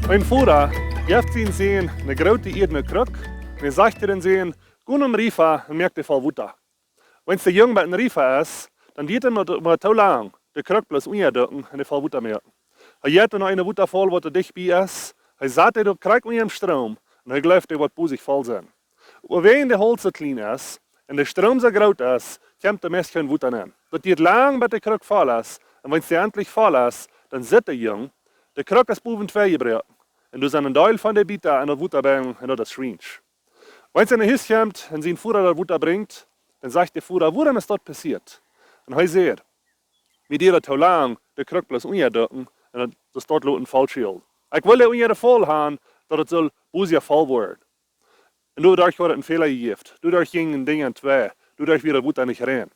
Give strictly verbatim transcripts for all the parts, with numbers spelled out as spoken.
Een Voda jeft sienen Sän eene groote iedne Kruck un hee sajcht to dän Sän: "Go nom Riefa un moak dee voll Wota." Wan de Jung bie dän Riefa es, dan diet hee mau, mau too lang de Kruck bloos unjadukjen un dee voll Wota moaken. Hee jeit no een Wotafaul, waut doa dicht bie es. Hee sat dee doa krakjt unja dän Stroom un hee jleeft, dee woat bosich voll sennen. Oba wäajen de Holt soo kjlien es un de Stroom soo groot es, kjemt doa meist kjeen Wota nenn. Daut diet lang, bat de Kruck voll es, un wan dee entlich voll es, dan sitt de Jung, de Kruck es bowen twei jebroaken, un doa sent een Deel von de Bieta en daut Wota benn, un daut es schwiensch. Wan hee no Hus kjemt un sien Voda daut Wota brinjt, dan sajcht de Voda: "Wuarom es daut passieet?" Un hee sajcht: "Mie dieed daut too lang, de Kruck bloos unjadukjen un daut, daut doa loten voll schielen. Ekj wull dee unja de Faul han, daut et sull bosich voll woaren. Un doaderch haud et een Fäla jejäft. Doaderch jinjen Dinja twei. Doaderch wia daut Wota nich rein."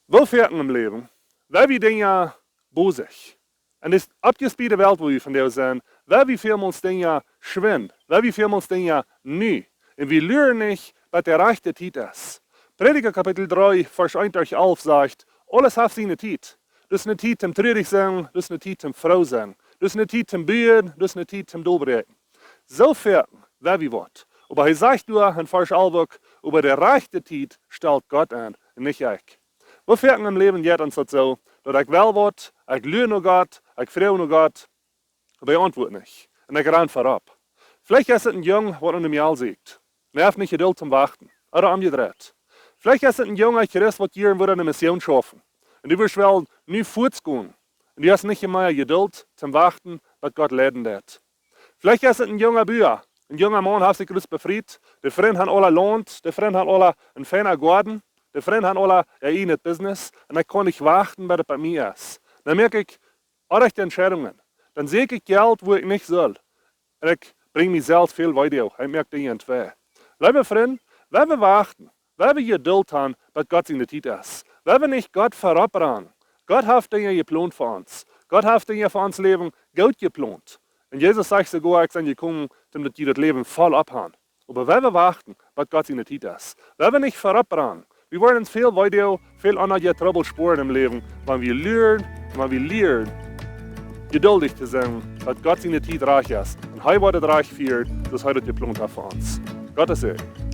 Woo foaken em Läwen, woo wie Dinja bosich. Un daut es opp de Welt, woo wie vondoag sent, woo wie välmols Dinja schwind, woo wie välmols Dinja nu. Un wie luaren nich, waut de rajchte Tiet es. Prädja Kapitel dree, Varsch eent derch alf sajcht: "Aules haft siene Tiet." Daut es eene Tiet toom trurich sennen, daut es eene Tiet toom froo sennen, daut es eene Tiet toom buen, daut es eene Tiet toom dolbräakjen. Soo foaken, woo wie waut. Oba hee sajcht doa en Varsch alf uk: "Oba de rajchte Tiet stalt Gott aun un nich ekj." Woo foaken em Läwen jeit ons daut soo, daut ekj well waut, ekj lua no Gott, ekj froag no Gott, oba hee auntwuat nich. Un ekj ran verop. Veleicht es et een Jung, waut no Mejal sieekjt. Un hee haft nich Jedult toom wachten. Ooda omjedreit. Veleicht es et een junga Christ, waut hia en Wort aun de Mission schauft. Un du wurscht well nu fuaz gonen. Un du hast nich mea Jedult toom wachten, waut Gott leiden deit. Veleicht es et een junga Bua. Een junga Maun haft sikj jrod befriet. De Frind han aula Launt. De Frind han aula een feina Goaden. De Frind han aula äa ieejnet Business. Un ekj kaun nich wachten, bat et bie mie es. Dan moak ekj orrajchte Entscheidungen. Dan sieekj ekj Jelt, wua ekj nich sull. Un ekj brinj mie selfst väl Weedoag. Ekj moak Dinja twei. Leewe Frind, woo wie wachten, woo wie Jedult han, bat Gott siene Tiet es. Woo wie nich Gott verop rannen. Gott haft Dinja jeplont fa ons. Gott haft Dinja fa ons Läwen goot jeplont. Un Jesus sajcht soogoa: "Ekj sie jekomen, daut jie daut Läwen voll opp han." Oba woo wie wachten, bat Gott siene Tiet es. Woo wie nich verop rannen. Wie woaren ons väl Weedoag, väl aundre Trubbel spoaren em Läwen, wan wie luaren, wan wie lieren, jeduldich to sennen, bat Gott siene Tiet rajcht es. Un hee woat et rajcht fieren, daut hee daut jeplont haft fa ons. Gott es Säajen.